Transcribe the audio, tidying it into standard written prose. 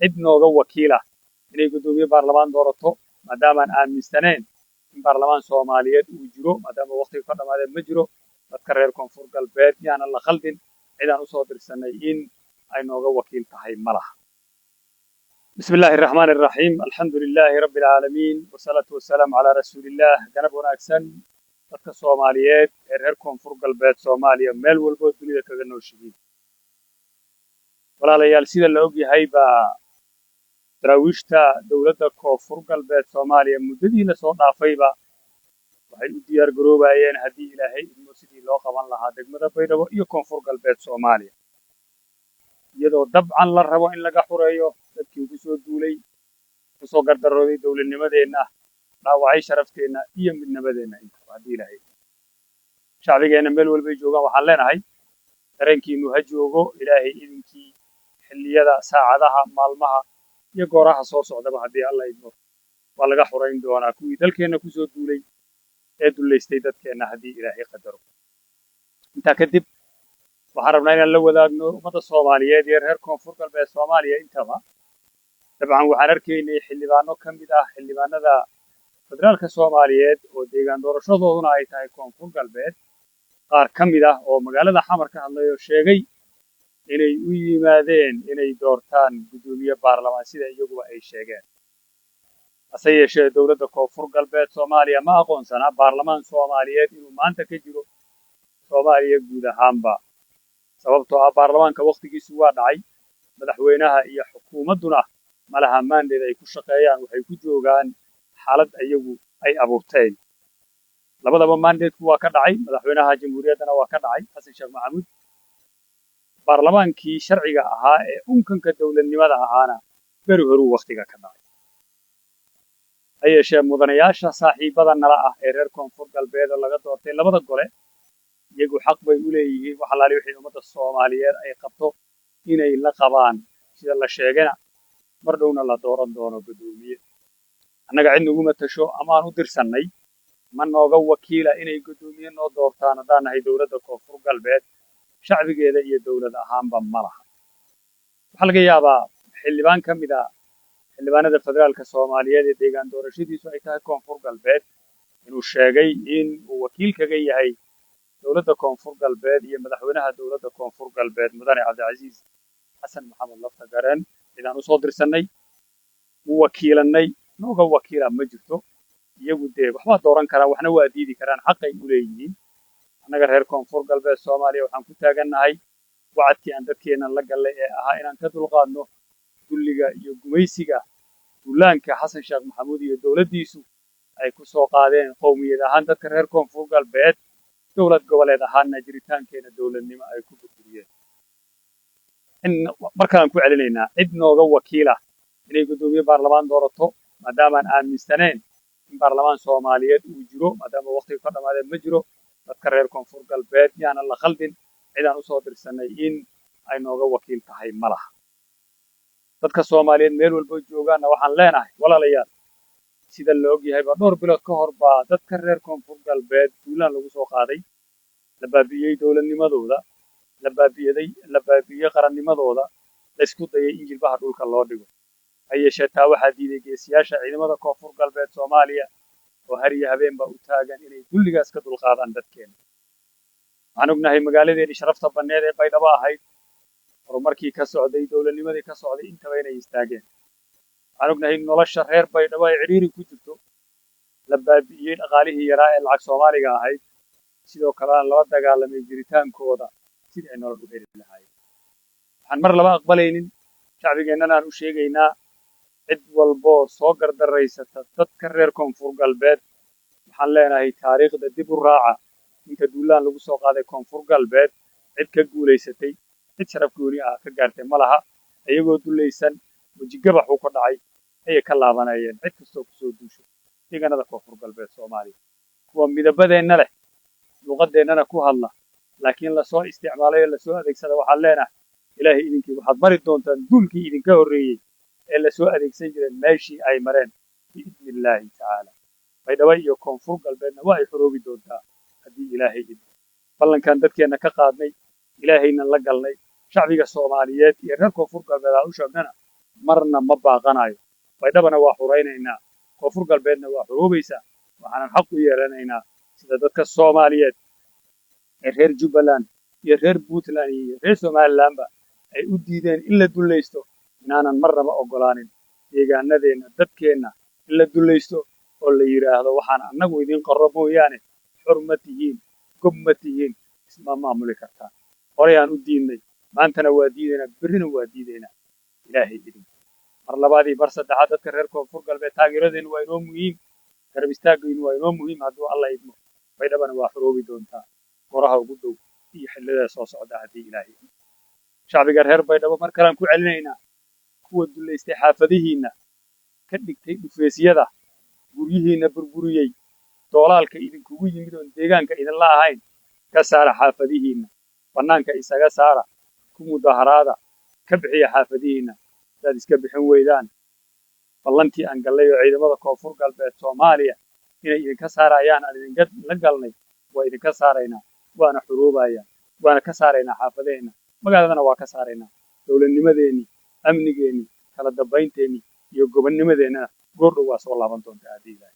Cid nooga wakiila inay guddoomiye baarlamaan doorato, maadaamaan aaminsaneen in baarlamaan Soomaaliyeed uu jiro, maadaama waqtiga ka dhamaadeen, ma jiro. Dadka reer Koonfur Galbeed yaanan la khaldin, cidaan usoo dirsanay in ay nooga wakiil tahay ma laha. بسم الله الرحمن الرحيم، الحمد لله رب العالمين، والصلاة والسلام على رسول الله. Galab wanaagsan dadka Soomaaliyeed ee reer Koonfur Galbeed Soomaaliya meel walbo dunida kaga nooshihiin. Walaalayaal, sida la ogyahay baa Daraawiishta dowladda Koonfur Galbeed Soomaaliya muddadii lasoo dhaafayba waxay u diyaar garoobayeen, haddii Ilaahay idmo, sidii loo qaban lahaa degmada Baydhabo iyo Koonfur Galbeed Soomaaliya, iyadoo dabcan la rabo in laga xureeyo dadkii kusoo duulay, kusoo gardarooday dowladnimadeenna, dhaawacay sharafteenna iyo midnimadeenna intaba. Haddii Ilaahay, shacbigeenna meel walbay joogaan waxaan leenahay, dareenkiinu ha joogo. Ilaahay idinkii, xilliyada, saacadaha, maalmaha iyo gooraha soo socdaba, haddii Alla idmo, waa laga xurayn doonaa kuwii dalkeenna kusoo duulay ee dullaystay dadkeenna, haddii Ilaahay qadaro. Intaa kadib, waxaan rabnaa inaan la wadaagno ummadda Soomaaliyeed iyo reer Koonfur Galbeed Soomaaliya intaba. Dabcan waxaan arkaynay xildhibaano ka mid ah xildhibaanada federaalka Soomaaliyeed oo deegaan doorashadooduna ay tahay Koonfur Galbeed, qaar ka mid ah oo magaalada Xamar ka hadlay oo sheegay inay u yimaadeen inay doortaan guddoomiye baarlamaan, sida iyaguba ay sheegeen. Hase yeeshee, dowladda Koonfur Galbeed Soomaaliya ma aqoonsana baarlamaan Soomaaliyeed inuu maanta ka jiro Soomaaliya guud ahaanba, sababtoo ah baarlamaanka wakhtigiisu waa dhacay. Madaxweynaha iyo xukuumadduna malaha mandate ay ku shaqeeyaan, waxay ku joogaan xaalad iyagu ay abuurteen. Labadaba mandateku waa ka dhacay, madaxweynaha jamhuuriyaddana waa ka dhacay, Xasan Sheekh Maxamuud. Baarlamaankii sharciga ahaa ee unkanka dowladnimada ahaana beri horuu wakhtiga ka dhacay. Ha yeeshee, mudanayaasha saaxiibada nala ah ee reer Koonfur Galbeed oo laga doortay labada gole, iyagu xaq bay u leeyihiin wax allaali wixii ummadda Soomaaliyeed ay qabto inay la qabaan. Sida la sheegana, mar dhowna la dooran doono guddoomiye. Annaga cid naguma tasho ama aan u dirsannay ma nooga wakiila inay guddoomiye noo doortaan haddaan nahay dowladda Koonfur Galbeed, shacbigeeda iyo dowlad ahaanba ma laha. Waxaa laga yaabaa xildhibaan ka mid a xildhibaanada federaalka Soomaaliyeed ee deegaan doorashadiisu ay tahay Koonfur Galbeed inuu sheegay in uu wakiil kaga yahay dowladda Koonfur Galbeed iyo madaxweynaha dowladda Koonfur Galbeed, mudane Cabdicasiis Xasan Maxamed Lafta Gareen. Cidaan usoo dirsannay, u wakiilannay, nooga wakiila ma jirto. Iyagu dee waxbaa dooran karaan, waxna waa diidi karaan, xaqay u leeyihiin. Annaga reer Koonfur Galbeed Soomaaliya waxaan ku taagannahay wacadkii aan dadkeennan la gallay ee ahaa inaan ka dulqaadno dulliga iyo gumaysiga duulaanka Xasan Sheekh Maxamuud iyo dowladdiisu ay ku soo qaadeen qowmiyad ahaan dadka reer Koonfur Galbeed, dowlad goboleed ahaanna jiritaankeena dowladnimo ay ku burburiyeen. Markalaan ku celinaynaa, cid nooga wakiila inay guddoomiye baarlamaan doorato, maadaamaan aaminsaneen in baarlamaan Soomaaliyeed uu jiro, maadaama waqtiga ka dhamaadeen, ma jiro. Dadka reer Koonfur Galbeed yaanan la khaldin, cidaan usoo dirsannay in ay nooga wakiil tahay ma laha. Dadka Soomaaliyeed meel walbo joogaanna waxaan leenahay, walaalayaal, sida la ogyahay baa dhowr bilood ka hor baa dadka reer Koonfur Galbeed duulaan lagu soo qaaday, la baabi'iyey dowladnimadooda, la baabi'yaday, la baabi'iyey qarannimadooda, laysku dayay in jilbaha dhulka loo dhigo. Ha yeeshee, taa waxaa diiday geesiyaasha ciidamada Koonfur Galbeed Soomaaliya oo har iyo habeenba u taagan inay dulligaas ka dulqaadaan dadkeena. Waxaan ognahay magaaladeennii sharafta banneed ee Baydhabo ahayd, horumarkii ka socday, dowladnimadii ka socday intaba inay istaageen. Waxaan ognahay in nolosha reer Baydhabo ay cidhiiri ku jirto, la baabi'iyey dhaqaalihii yaraa ee lacag Soomaaliga ahayd, sidoo kalena lala dagaalamay jiritaankooda sidii ay nolol u heli lahaayeen. Waxaan mar laba aqbalaynin, shacbigeennana aan u sheegaynaa, cid walboo soo gardaraysata dadka reer Koonfur Galbeed, waxaan leenahay, taariikhda dib u raaca. Inta duulaan lagu soo qaaday Koonfur Galbeed, cid ka guulaysatay, cid sharaf gooni ah ka gaartay ma laha. Iyagoo dulaysan, wejigabax uu ka dhacay, ayay ka laabanayeen cid kastoo kusoo duusho deegaanada Koonfur Galbeed Soomaaliya. Kuwa midabadeenna leh, luqadeennana ku hadla, laakiin lasoo isticmaalay oo lasoo adeegsada, waxaan leenahay, Ilaahay idinkii, waxaad mari doontaan duulkii idinka horreeyey ee lasoo adeegsan jiray meeshii ay mareen, biidni Illaahi tacaala. Baydhabo iyo Koonfur Galbeedna waa ay xoroobi doontaa haddii Ilaahay idmo. Ballankan dadkeenna ka qaadnay, Ilaahayna la galnay, shacbiga Soomaaliyeed iyo reer Koonfur Galbeed aan u sheegnana Marna ma baaqanayo. Baydhabana waa xuraynaynaa, Koonfur Galbeedna waa xuroobaysaa. Waxaanan xaq u yeelanaynaa sida dadka Soomaaliyeed ee reer Jubbaland iyo reer Puntland iyo reer Somalilandba ay u diideen in la dullaysto, inaanan marnaba oggolaanin deegaanadeenna, dadkeenna in la dullaysto oo la yidhaahdo waxaan annagu idiin qorro mooyaane xor ma tihiin, gob ma tihiin, isma maamuli kartaan. Horeyaan u diidnay, maantana waa diidaynaa, berrina waa diidaynaa, Ilaahay idin. Mar labaad iyo mar saddexaad, dadka reer Koonfur Galbeed, taageeradeennu waa inoo muhiim, garab istaagaynu waa inoo muhiim. Hadduu Alla idmo, Baydhabana waa xoroobi doontaa goraha ugu dhow iyo xillada soo socda haddii Ilaahay idmo. Shacbiga reer Baydhabo, mar kalean ku celinaynaa, kuwa dullaystay xaafadihiinna, ka dhigtay dhufeesyada, guryihiinna burburiyey, doolaalka idinkugu yimid oon deegaanka idinla ahayn, ka saara xaafadihiinna, bannaanka isaga saara, ku mudaharaada, ka bixiya xaafadihiinna. Haddaad iska bixin weydaan, ballantii aan gallay oo ciidamada Koonfur Galbeed Soomaaliya inay idinka saarayaan aan idinka la galnay, waa idinka saaraynaa, waana xuroobayaan, waana ka saaraynaa xaafadaheenna, magaaladana waa ka saaraynaa. Dowladnimadeennii, amnigeennii, kala dambaynteenii iyo gobonnimadeennana goordhow waa soo laaban doontaa haddii Ilaahay.